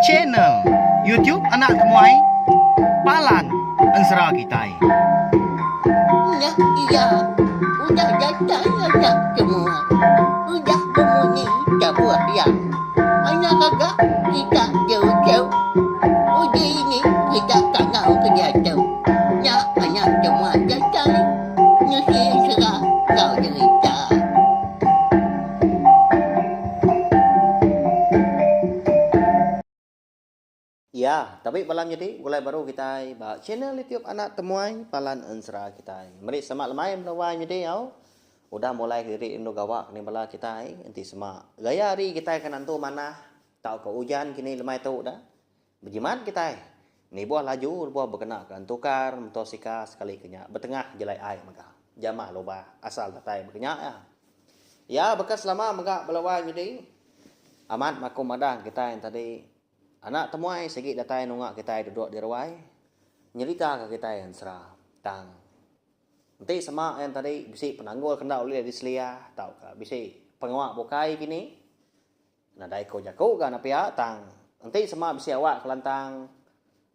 Channel YouTube Anak Temuai Palan Ensera Kitai. Nya iya udah datai anak temuai udah bemunyi tabuh iya. Anak gaga kita jauh-jauh uji ini kita kangau ke diatu. Nya anak temuai datai nusi ensera enggau jerita. Ya, tabi bala menyadi begulai baru kitai ba channel YouTube Anak Temuai Palan Ensera kitai. Meri selamat lemai bala wai menyadi au. Udah mulai kediri rindu gawa kini bala kitai enti sema gaya hari kitai ke nentu manah tauka ujan kini lemai tu dah. Bejimat kitai nibuh laju lebuh bekena ke entukar motosikal sekali ke nya betengah jelai ai mega. Jamah lubah asal datai baka nya iya. Iya baka selama mega bala wai nyadi amat maku madah kitai tadi anak temuai sigi datai nunga kitai duduk di ruai nyerita ka kitai ensera tang enti sema iya tadi bisi penanggul ke enda ulih diseliah tauka bisi pengawa bukai kini Nadai ko jaku ga enda pia tang enti sema bisi awak ke lantang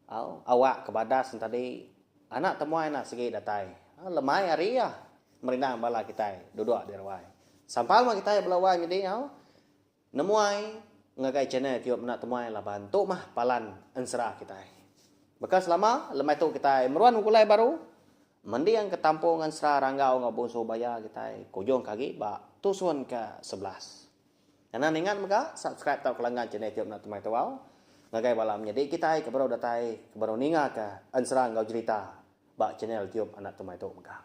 au awak ke badas ne tadi anak temuai enda sigi datai lemai hari iya merindang bala kitai duduk di ruai. Sampal meh kitai bala wai nyadi au nemuai ngagai channel tiup enda temuai laban tu mah palan ensera kitai. Baka selama lemai tu kitai meruan begulai baru mending ke tampung ensera Ranggau enggau Bungsu Baya kitai kujung ke agi ba tusun ke 11. Anang ningat mega subscribe tauka langgan channel tiup enda temai tuau ngagai bala menyadi kitai ke baru datai ke baru ninga ke ensera enggau jerita ba channel tiup enda temai tu mega.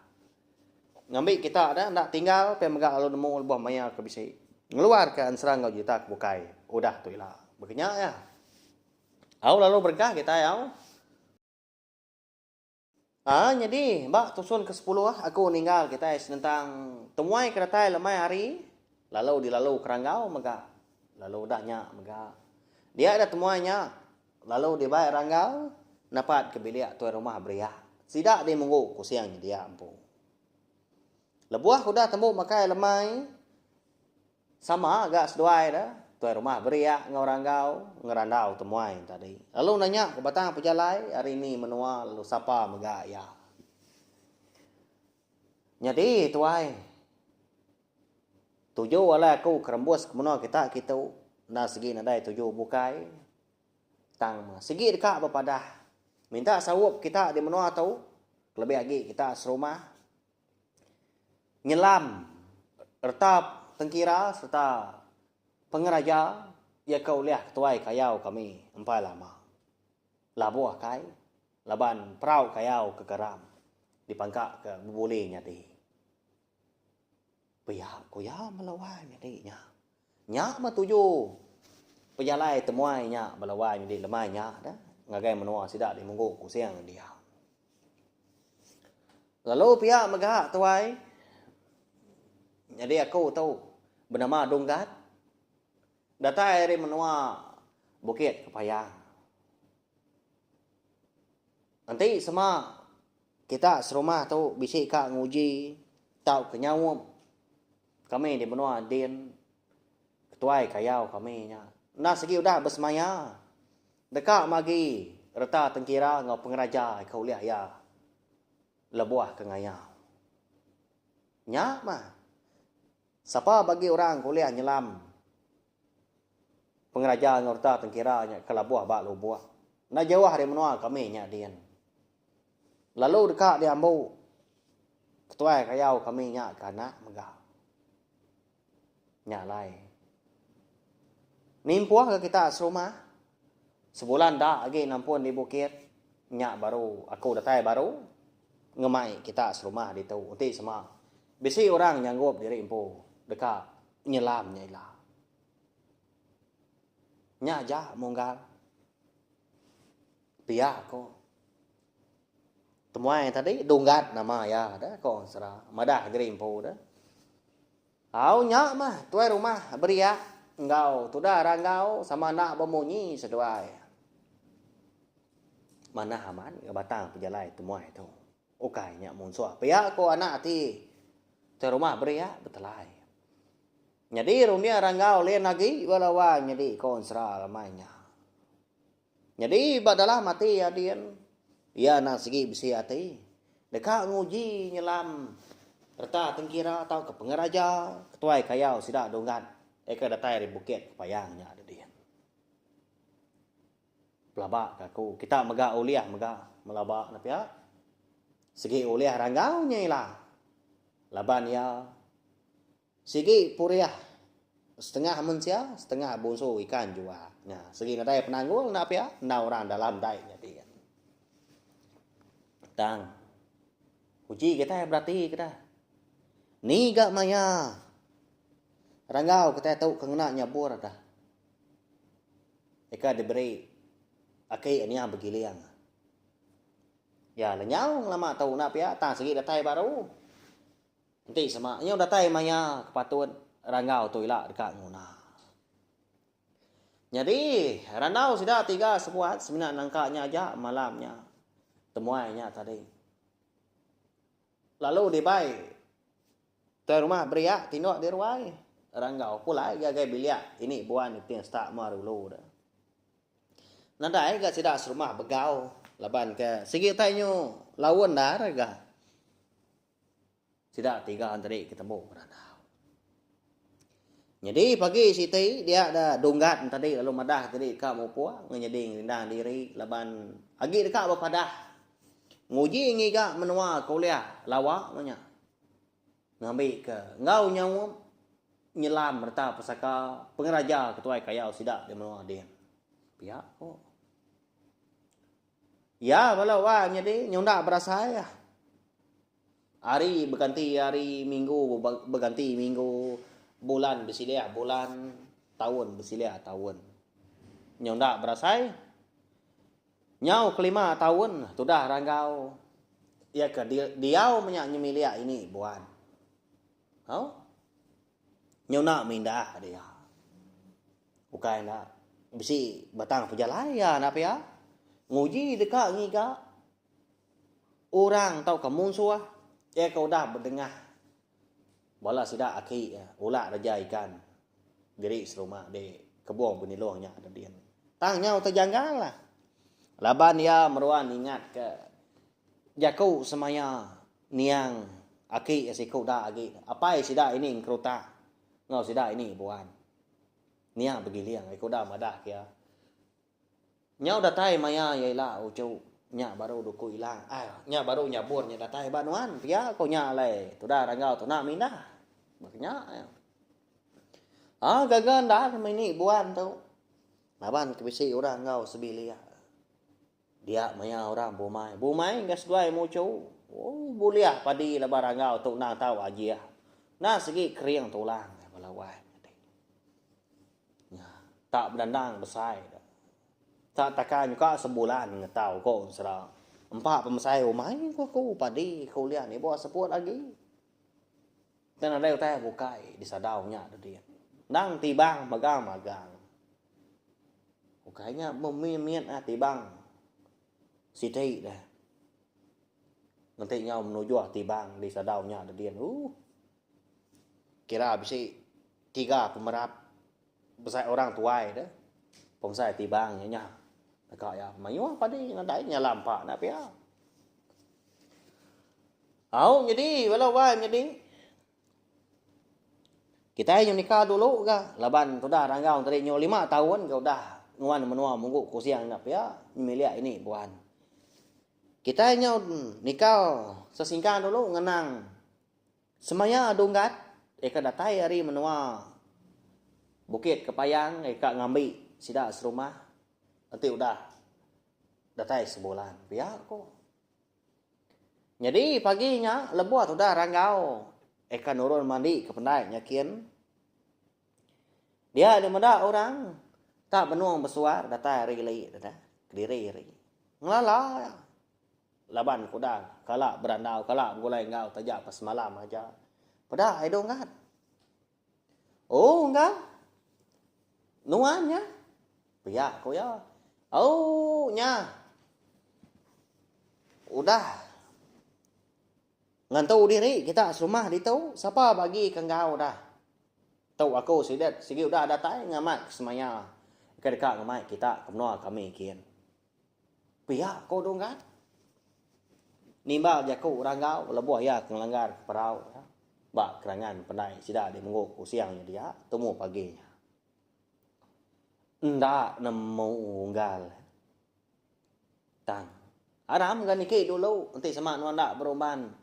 Ngambi kita dah enda tinggal pia mega lalu nemu lebuh maya ke bisi ngeluar ke ensera enggau jerita ke bukai udah tu ila. Baka nya iya. Au lalu berengkah kitai au. Aa nyadi ba tusun ke sepuluh aku ninggal kitai senentang temuai ke datai lemai hari lalu dilalu keranggau mega lalu udah nya mega dia ida temuai nya lalu dibai ranggau napat ke bilik tuai rumah beriak sida di munggu kusing nyedia empu. Lebuh udah tembu makai lemai Sama ga seduai da, tuai rumah beriak enggau ranggau ngerandau temuai tadi. Lalu nanya ke batang pejalai ari ni menua lalu sapa mega iya. Nyadi tuai, tuju alai aku ke rembus ke menua kita kitu enda sigi nadai tuju bukai tang sigi deka bepadah minta saup kita di menua tu kelebih agi kita serumah. Nyelam reta tengkira sereta pengeraja iya ke ulih ketuai kayau kami empai lama. Labuh kai laban perau kayau ke geram dipangka ke bebuli nyadi. Pia ku iya melawai nyadi nya. Nya meh tuju pejalai temuai nya belawai nyadi lemai nya dah ngagai menua sida di Munggu Kusing dia. Lalu pia mega tuai nyadi aku tu benama Dunggat datai ari menua Bukit Kepayang. Enti sema kita serumah tu bisi ka nguji tauka nyaup kami di menua din ketuai kayau kami nya enda sigi udah besemaya Deka magi reta tengkira enggau pengeraja ke ulih iya lebuh ke ngayau. Nya mah, sapa bagi orang ke ulih nyelam pengeraja enggau reta tengkira nya ke labuh ba lubuk enda jauh ari menua kami nya din. Lalu deka diambu ketuai kayau kami nya ke anak mega. Nya alai. Nimpuh ga kita serumah. Sebulan da agi nampun di bukit, nya baru aku datai baru ngemai kita serumah ditu enti sema bisi orang nyanggup diri empu deka nyelam nya ila. Nya aja munggal. Pia ko. Temuai tadi Dunggat nama iya da ko Sera madah diri empu da. Au nya mah tuai rumah beriak enggau tudah ranggau sama enda bemunyi seduai. Manah amat ga batang pejalai temuai tu. Ukai nya munsuh pia ko anak ati tuai rumah beriak betelai. Nyadi runding Ranggau lin agi bala wang nyadi ko ensera lemai nya. Nyadi ba dalam ati iya din, iya endang sigi bisi ati deka nguji nyelam reta tengkira tauka pengeraja ketuai kayau sida Dunggat eka datai ari Bukit Kepayang nya dedin. Pelaba ka aku kita mega ulih mega melaba ne pia. Sigi ulih Ranggau nya ila laban iya Sigi purih setengah mensia setengah bunsu ikan jua. Nya sigi nadai penanggul enda pia enda orang dalam dai nyadi. Tang uji kitai berati ke dah. Ni ga maya ranggau kitai tu ke ngena nyabur dah. Ika diberi aki ania begiling. Ya lenyau ngelama tu enda pia tang sigi datai baru. Enti sema nyau datai maya ke patut ranggau tu ila deka nguna. Nyadi randau sida tiga sebuat semina nangka nya aja malam nya temuai nya tadi. Lalu dibai tuai rumah beriak tinduk di ruai ranggau pulai ngagai bilik ini buan Niting Setak Merulu de. Nadai ga sida serumah begau laban ke sigi utai nyu laun endar ga. Sida tiga enteri ke tembu berandau. Nyadi pagi siti dia da Dunggat entadi lalu madah diri ka mupuk ngenyadi ngerindang diri laban agi deka bepadah nguji ngiga menua ke ulih lawa meh nya ngambi ke enggau nyaup nyelam reta pesaka pengeraja ketuai kayau sida di menua din. Pia ko. Iya bala wang nyadi nyunda berasai. Hari beganti hari, minggu beganti minggu, bulan besilih bulan, taun besilih taun. Nyau enda berasai, nyau kelima taun tudah Ranggau iya ke diau menya nyemilik ini buan. Au. Nyau enda mindah dia. Ukai enda bisi batang pejalai iya enda pia. Nguji deka ngiga. Orang tauka munsuh iya ke udah bedengah bala sida aki iya ulak reja ikan diri serumah di kebung Benilong nya dedin. Tang nyau tejanggal lah laban iya meruan ingat ke jaku semaya niang aki iya siku da agi apai sida ini engkerutak enggau sida ini buan. Niang begiling iya ke udah madah ke iya. Nyau datai maya iya ila uchu nya baru duku ilang ai nya baru nyabur nya datai ba nuan pia ko nya alai tudah ranggau tu enda mindah baka nya iya. Aa gaga enda mini buan tu laban ke bisi orang enggau sebilik dia maya orang bumai bumai ga seduai muchu ooh bulih padi laban ranggau tu endang tau ajih enda sigi kering tulang bala wai. Nya, tak bedandang besai da. Tak takai nyuka sebulan ngetau ko ensera. Empa pemesai umai ko aku padi ke ulih nibuh seput agi. Tang nadai utai bukai disadau nya dedin. Endang tibang magang-magang. Ukai nya memit-mit ah tibang siti deh. Enti nyau menujuh tibang disadau nya dedin ooh. Kira bisi tiga pemerap besai orang tuai deh pemesai tibang nya nya deka iya mayuh padi nadai nya lampa enda pia. Au nyadi bala wai nyadi kitai nyau nika dulu ga laban tudah ranggau tadi nyau lima taun ga udah nguan menua munggu kusing nya pia nyemilik ini buan. Kitai nyau nikal sesingkang dulu ngenang Semaya Dunggat ika datai ari menua Bukit Kepayang ika ngambi sida serumah enti udah datai sebulan pia ko. Nyadi pagi nya lebuh tudah Ranggau ika nurun mandi ke pendai nya kin dia deh meda orang tak benung besuar datai ari ili deh kediri ari ngelala iya. Laban ku udah kala berandau kala begulai enggau taja pa semalam aja. Peda ai donggat. Oh engga. Nuan nya. Pia ku iya. Oh nya. Udah ngantu diri kita serumah ditu sapa bagi ke enggau dah. Tu aku sidet sigi udah datai ngamat ke semaya ke deka ngemai kita ke menua kami kin. Pia ko Dunggat. Nimbal jaku Ranggau lebuh iya ke ngelanggar ke perau iya ba kerangan pendai sida di Munggu Kusing nya dia tumu pagi nya. Enda nemu unggal. Tang aram ga niki dulu enti sema nuan enda berumban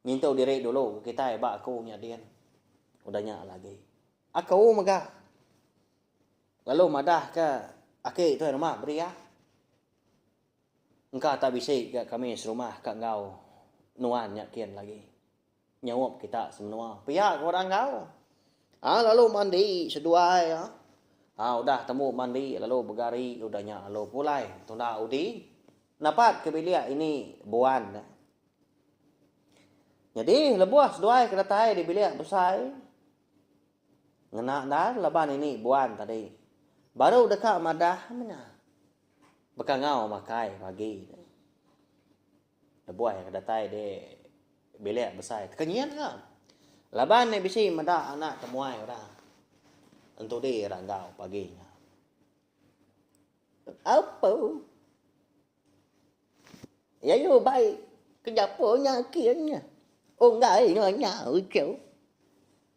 ngintu diri dulu kitai ba aku nya din. Udah nya lagi. Aku mega. Lalu madah ke aki tuai rumah beriak. Engka tak bisi ga kami serumah ka enggau nuan nya kin lagi. Nyaup kita semenua. Pia ke orang enggau. Ha lalu mandi seduai ha. Ha udah tembu mandi lalu begari udah nya lalu pulai tunda udi. Napat ke bilik ini buan. Nyadi lebuh seduai ke datai di bilik besai. Ngena endar laban ini buan tadi. Baru deka madah meh nya. Bekangau makai pagi tu. Lebuh iya ke datai di bilik besai tekenyit ka. Laban iya bisi meda anak temuai orang entudi ranggau pagi nya. Apu. Lalu bai ke dapur nya kin nya. Unggai nya nya uchu.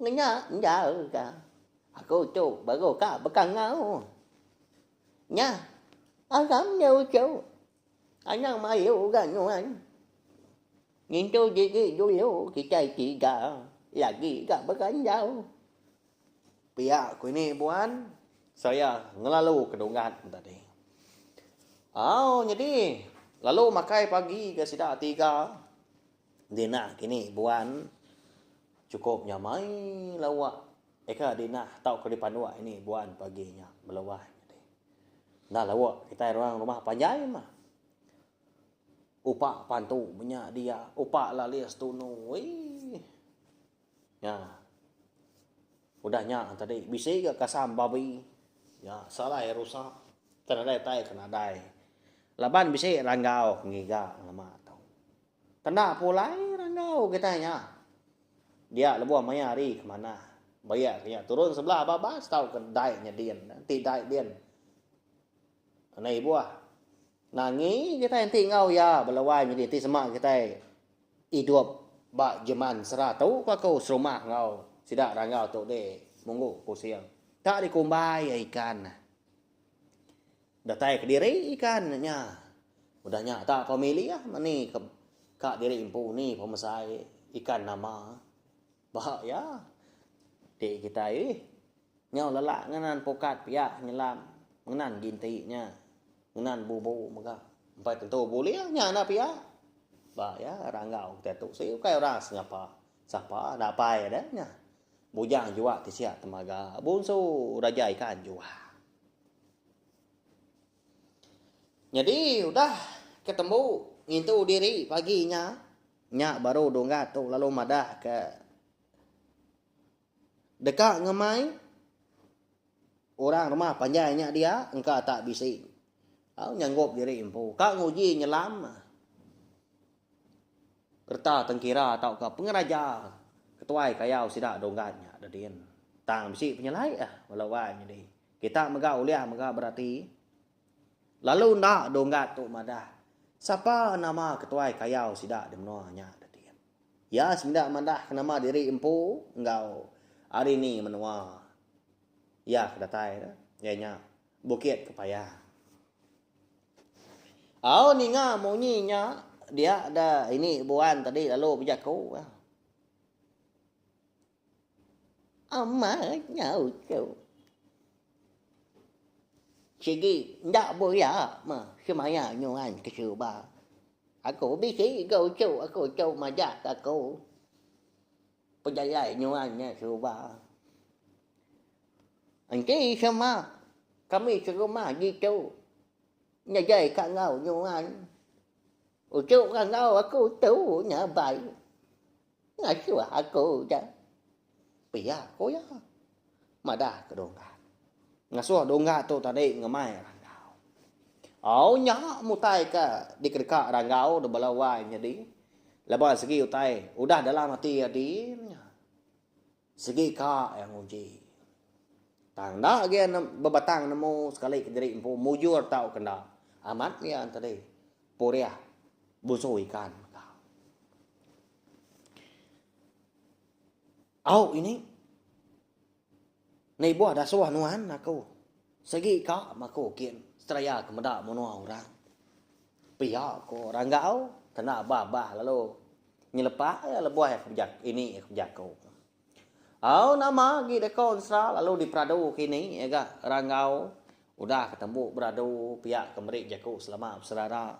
Ngena enggau ka. Aku tu baru ka bekangau. Nya aram nya uchu. Anang malu ga nuan. Ngintu diri dulu kitai tiga lagi ga berandau. Pia ku ini buan seraya ngelalu ke dunggat tadi. Au nyadi lalu makai pagi ga sida tiga dinah kini buan chukup nyamai lawa eka dinah tauka dipanduk ini buan pagi nya beluah nyadi. Enda lawa kitai orang rumah panjai mah. Upa pantu menya dia upa lalis tunu eii. Nya. Udah nya tadi bisi ga kasam babi. Nya salai rusa ke nadai utai ke nadai. Laban bisi ranggau ke ngiga ngelama tu. Kena pulai ranggau kitai nya. Dia lebuh maya hari ke manah. Bayak ke nya turun sebelah babas tauka dai nya din. Enti dai din enda ibuh. Nangi kitai enti enggau iya belawai nyadi enti sema kitai idup ba jeman sera tu ku aku serumah enggau sida ranggau tu deh munggu pusing. Tak dikumbai iya ikan. Datai kediri ikan nya. Udah nya tak pemilih meni ke ka diri empu ni pemesai ikan nama. Ba iya ti kitai ih nyau lelak ngenan pukat pia nyelam ngenan ginti nya ngenan bubu mega empai tentu bulih nya enda pia. Ba iya ranggau kitai tu si ukai orang sengapa sapa dapai deh nya bujang juak ti sia temaga bunsu raja ikan juak. Nyadi udah ke tembu ngintu diri pagi nya, nya baru Dunggat tu lalu madah ke deka ngemai orang rumah panjai nya dia engka tak bisi au nyanggup diri empu ka nguji nyelam reta tengkira tauka pengeraja ketuai kayau sida Dunggat nya dedin. Tang bisi penyelai ah bala wai nyadi. Kita mega ulih mega berati lalu enda dunggat tu madah sapa nama ketuai kayau sida di menua nya dadi. Iya semina madah ke nama diri empu enggau ari ni menua iya ke datai ne iya nya Bukit Kepayang. Au ninga munyi nya dia da ini buan tadi lalu bejaku. Amat nyau tu. Sigi enda bula meh semaya nyuan ke suba. Aku bisi ga uchu aku tu madah ka aku pejalai nyuan nya suba. Enti sema kami serumah ditu nadai ka enggau nyuan. Uchu ka enggau aku tu nya bai. Ngasuh aku da. Pia ku iya madah ke Dunggat. Ngasuh Dunggat tu tadi ngemai Ranggau. Au nya mutai ke dikedeka Ranggau da bala wai nyadi laban segi utai udah dalam ati iya din nya. Sigi ka iya nguji. Tang enda agi iya bebatang nemu sekali kediri empu mujur tauka enda. Amat iya tadi purih bunsu ikan mega. Au ini nibuh dasuh nuan aku sigi ka maku kin seraya ke meda menua orang. Pia ko Ranggau kena abah-abah lalu nyelepak iya lebuh iya ke bejaku ini iya ke bejaku. Au nama agi deka ensera lalu diperadu kini iya ga Ranggau udah ke tembu beradu pia ke meri jaku selama beserara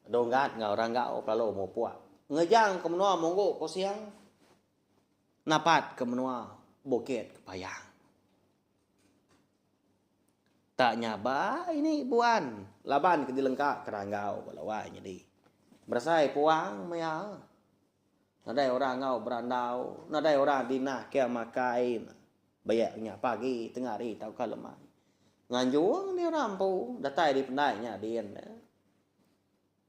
Donggat enggau Ranggau kelalu mupuk ngejang ke menua Munggu Kusing napat ke menua Bukit Kepayang. Tak nyaba ini buan laban ke dilengka ke Ranggau bala wai nyadi berasai puang maya. Nadai orang enggau berandau, nadai orang dinah ke makai bayak nya pagi, tengah hari tauka lemai. Nganjung dih orang empu datai di pendai nya din.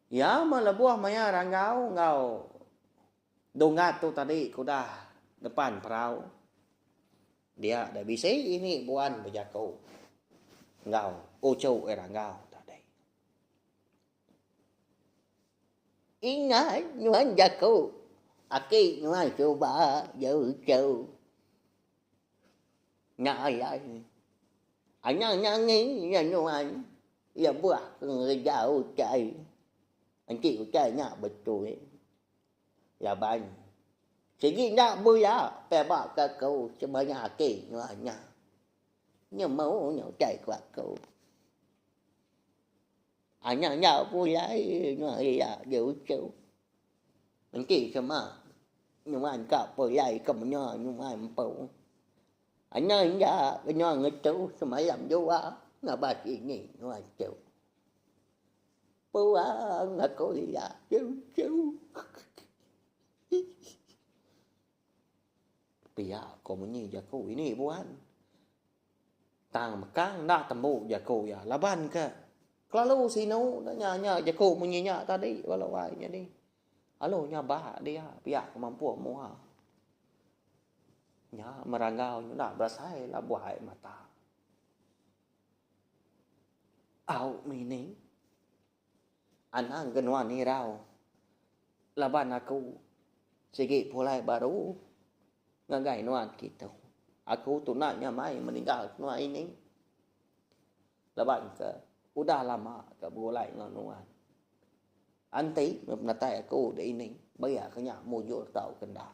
Iya meh lebuh maya ranggau enggau dunggat tu tadi ke udah depan perau. Dia deh bisi ini buan bejaku enggau uchu ranggau tadi. Ingat nuan jaku aki nuan suba jauh-jauh. Nya alai anang nangi nya nuan lebuh ke ngereja utai enti utai nya betul. Laban sigi enda bula peba ke aku semaya aki nuan nya. Nemu nya utai ku aku. Anak enda pulai nuan ila dia uchu. Enti sema nuan ka pulai ke menua nuan empu. Anak enda kena ngetu semalam dua ngabas ini nuan tu. Puang aku ila dia uchu. Pia ko munyi jaku ini buan. Tang mekang enda tembu jaku iya laban ke kelalu sinu ne nya nya jaku munyi nya tadi bala wai nyadi. Lalu nyabak dia pia ke mampu mua. Nya meranggau nyuda berasai labuh ai mata. Au mini anang ke nuan irau laban aku sigi pulai baru. Ngagai nuan kitu. Aku tu enda nyamai meninggal ke nuan ini. Laban ke udah lama ke begulai enggau nuan. Enti meh penatai aku di ini baya ke nya mujur tauka enda.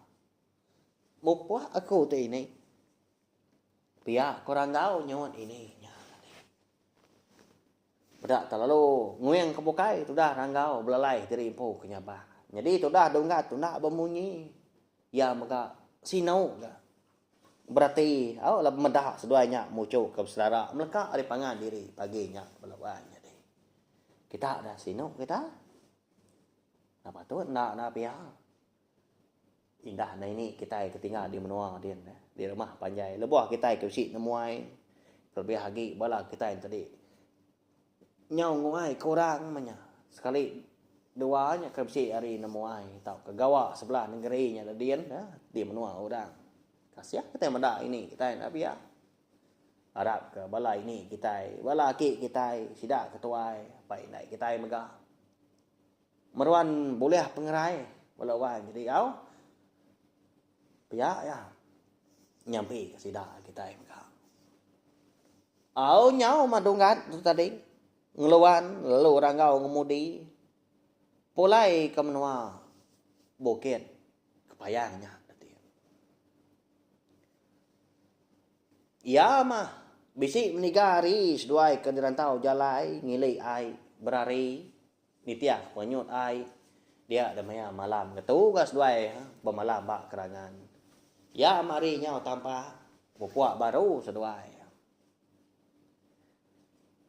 Mupuk aku ti ini. Pia ku Ranggau nyuut ini nya tadi. Peda tak lalu nguing ke bukai tudah Ranggau belalai diri empu ke nyabak. Nyadi tudah Dunggat tu enda bemunyi. Iya mega sinu ga berati au laban meda seduai nya muchu ke beserara meleka ari pangan diri pagi nya bala wang nyadi. Kita dah sinu kita. Enda patut enda enda pia. Indah ne ini kitai ke tinggal di menua din di rumah panjai lebuh kitai ke bisi nemuai kelebih agi bala kitai ne tadi Nyau nguai ke orang meh nya. Sekali dua nya ke bisi ari nemuai tauka gawa sebelah nengeri nya dedin di menua orang. Kasih kitai meda ini kitai enda pia. Arap ke bala ini kitai, bala aki kitai, sida ke tuai, apai indai kitai mega meruan bulih pengerai bala wang jadi au. Pia iya nyampi ke sida kitai mega. Au nyau mah dunggat tu tadi ngeluan lalu ranggau ngemudi pulai ke menua Bukit Kepayang nya tadi. Iya mah bisi meniga hari seduai ke dirantau jalai ngili ai berari Nitih penyut ai dia da maya malam ngetu ga seduai bemalam ba kerangan. Iya mari nyau tampak mupuk baru seduai.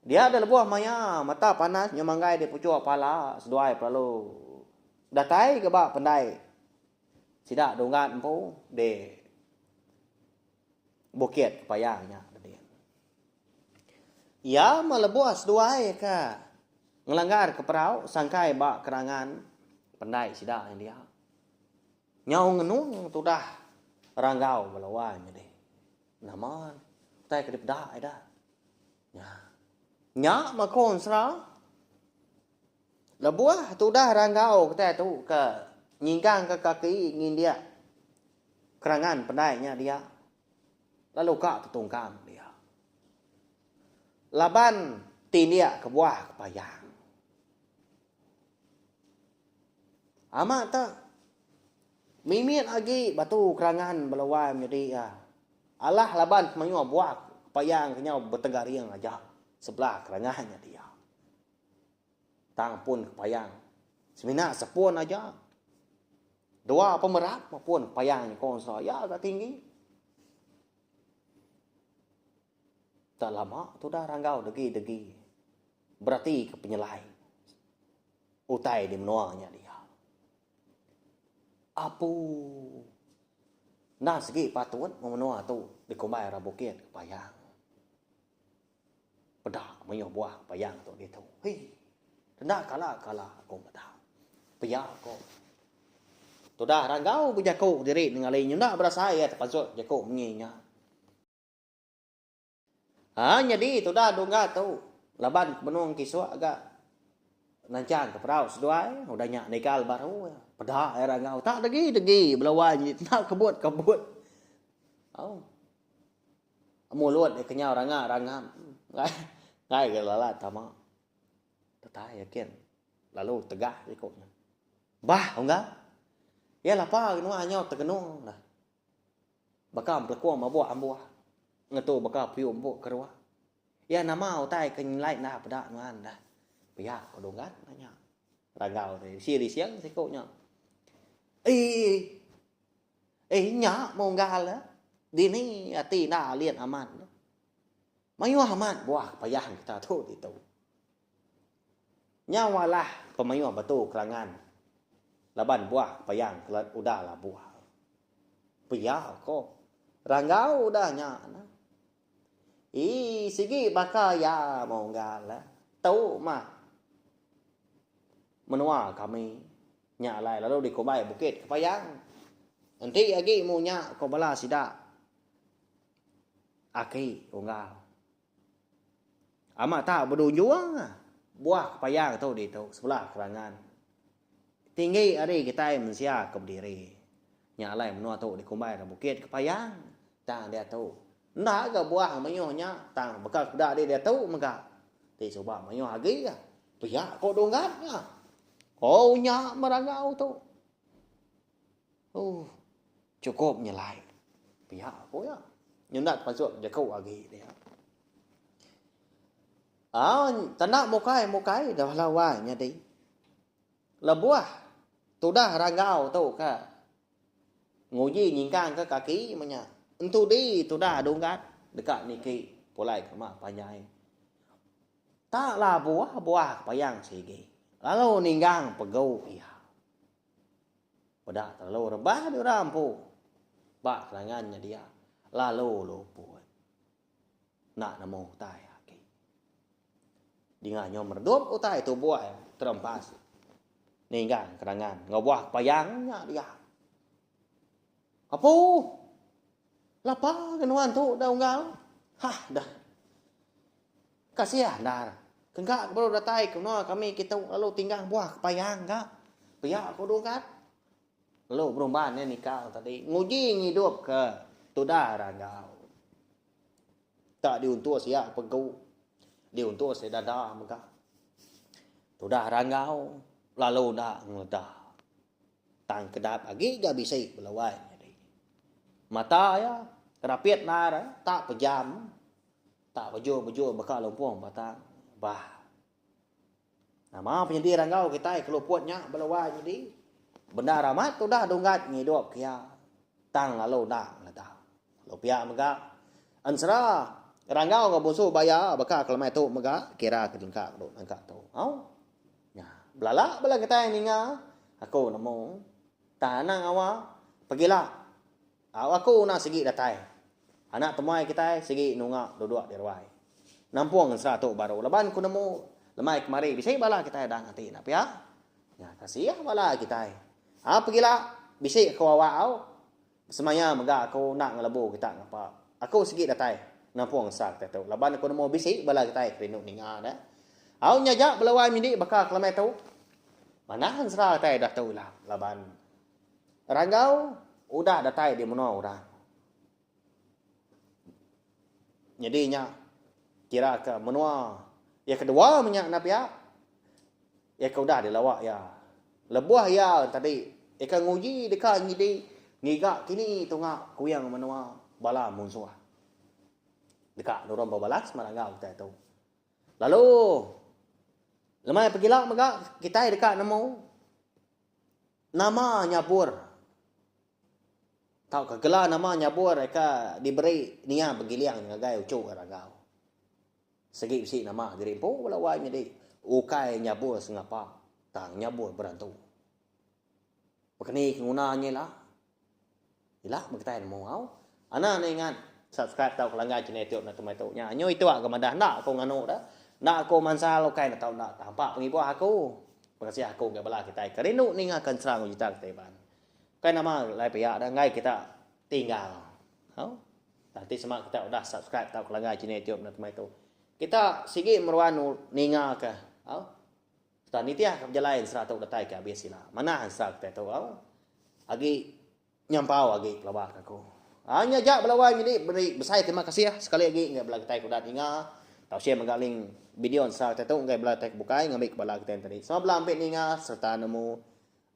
Dia da lebuh maya mata panas nyau manggai di puchuk pala seduai pelalu datai ga ba pendai sida dunggat empu di Bukit Kepayang nya. Iya meh lebuh seduai ke ngelanggar ke perau sangkai ba kerangan pendai sida nya dia. Nyau ngenung tudah. Ranggau bala wai nyadi. Nama utai ke dipeda ida. Nya. Nya meh ko ensera. Lebuh tudah Ranggau kitai tu ke nyingkang ke kaki ngindik kerangan pendai nya dia lalu ka tetungkam dia. Laban tindik kebuah kepayang. Amat te mimit agi batu kerangan bala wai menyadi iya. Alah laban pemayuh buah kepayang ke nyau betegaring aja sebelah kerangan nya dia. Tang pun kepayang semina sepun aja. Dua pemerap pun kepayang nya ko iya ga tinggi. Tak lama tudah Ranggau degi-degi berati ke penyelai utai di menua nya dia. Apu enda segi patut meh menua tu dikumbai ra bukit kepayang. Peda mayuh buah kepayang tu ditu. Hii enda kala-kala aku meda. Pia ko tudah Ranggau bejaku diri nengali nyunda berasai iya tepansut jaku munyi nya. Haa nyadi tudah dungga tu laban ke benung kisuk ga nanchang ke perau seduai udah nya nigal baru iya peda iya rangau tak degi degi bala wai nyi enda kebut kebut au mulut iya kenyau ranga rangam enggai enggai ga lalat tama datai yakin lalu tegah iku nya bah unggal iya lapa nuan nyau tegenung dah. Baka empelekung mabuk ambuh ngetu baka piu empuk keruh. Iya nama utai ke nyelai enda peda nuan dah. Pia ko Dunggan nanya. Ranggau ti bisi rising siku nya. Eii. Eii nya munggal eh. Dini ati enda alit amat. Mayuh amat buah payah kita tu ditu. Nyau alah pemayuh batu kerangan laban buah kepayang ke udah labuh. Pia ko Ranggau udah nya nah. Ii sigi baka iya munggal tu mah menua kami nya alai lalu dikumbai Bukit Kepayang. Enti agi munya ko bala sida aki unggal. Amat tak bedunjung buah kepayang tu ditu sebelah kerangan. Tinggi ari kitai mensia ke bediri. Nya alai menua tu dikumbai ra Bukit Kepayang. Tang diatu enda ga buah mayuh nya tang baka peda diri diatu mega. Ti suba mayuh agi ga pia ko Dunggat nya. Oh nya meragau tu. Ooh chukup nyelai pia ku iya. Nyunda tepansut jaku agi dia. Aaa tanda mukai mukai dah bala wai nyadi. Lebuh tudah ranggau tu ka nguji nyingkang ka kaki meh nya. Entudi tudah dunggat deka niki pulai ke rumah panjai. Tak labuh buah payang sigi lalu ninggang pegu iya. Peda terlalu rebah di orang empu ba kerangan nya dia lalu luput. Enda nemu utai agi. Dinga nyu meredup utai tubuh iya terempas ninggang kerangan enggau buah kepayang nya dia. Apu! Lapa ke nuan tu dah unggal? Hah dah. Kasih endar. Kengka ke baru datai ke menua kami kitu lalu tinggang buah kepayang ga. Pia ku Dunggat. Lalu berumban iya nikal tadi nguji ngidup ke tudah Ranggau. Tak diuntus iya pegu, diuntus iya dada mega. Tudah Ranggau lalu enda ngeleda. Tang kedap agi ga bisi bala wai nyadi. Mata iya rapit endar tak pejam. Tak bejur-bejur baka lumpung batang bah. Nama penyedi ranggau kitai ke luput nya bala wai nyadi. Bendar amat tudah dunggat ngidup ke iya tang lalu enda ngeleda. Lalu pia mega ensera ranggau enggau bunsu baya baka ke lemai tu mega kira ke jengka tu nangka tu. Au. Nya belala bala kitai ninga aku nemu tang anang awa pegila. Au aku enda sigi datai. Anak temuai kitai sigi nunga duduk di ruai. Nampung ensera tu baru laban ku nemu lemai kemari bisi bala kitai dah ngati enda pia. Nya kasih bala kitai. Au pegila bisi aku awak au. Semaya mega aku enda ngelebu kita ngapa. Aku sigi datai nampung ensera kitai tu laban aku nemu bisi bala kitai ke rindu ninga ne. Au nya aja bala wai mindi baka ke lemai tu. Manah ensera kitai udah tu ila laban Ranggau udah datai di menua orang. Nyadi nya kira ke menua iya kedua menya enda pia iya ke udah dilawa iya. Lebuh iya tadi iya ke nguji deka nyidi ngiga kini tunga kuing menua bala munsuh. Deka nurun bebalas meranggau kitai tu. Lalu lemai pegila mega kitai deka nemu nama nyabur. Tauka gela nama nyabur eka diberi nia begiling ngagai uchu ke Ranggau. Segi bisi nama diri empu bala wai nyadi ukai nyabur sengapa tang nyabur berantu. Bekeni ke nguna nya ila. Ila meh kitai nemu au. Anang enda ingat subscribe tauka langgan channel youtube enda temai tu. Nya nyu itu aku madah enda aku nganu dah. Enda aku mansal ukai enda tau enda tampak pengibuh aku. Pengasih aku ngagai bala kitai ke rindu ninga ke ensera enggau cerita kitai Iban. Bukai nama alai pia dah enggai kita tinggal. Au. Tang ti sema kita udah subscribe tauka langgai channel youtube enda temai tu. Kita sigi meruan ninga ke au. Serta nitih ke pejalai ensera tu datai ke abis ila. Manah ensera kitai tu au. Agi nyampau agi pelaba ke aku. Ha nya aja bala wai nyadi beri besai terima kasih sekali agi ngagai bala kitai ke udah ninga. Tau share mega link video ensera kitai tu ngagai bala kitai ke bukai ngambi ke bala kitai tadi. Sama bala ambi ninga serta nemu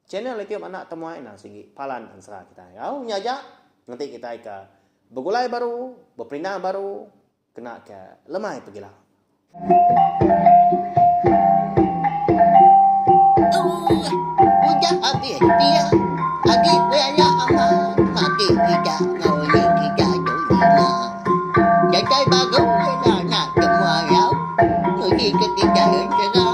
Channel youtube anak temuai endang sigi palan ensera kitai. Au nya aja nganti kitai ke begulai baru, beperindang baru kena ke lemai pegila. Udah abis pia agi belaya amat mati kita enggau ni kita tu lima. Datai baru ila anak temuai au nguji ke kita ensera.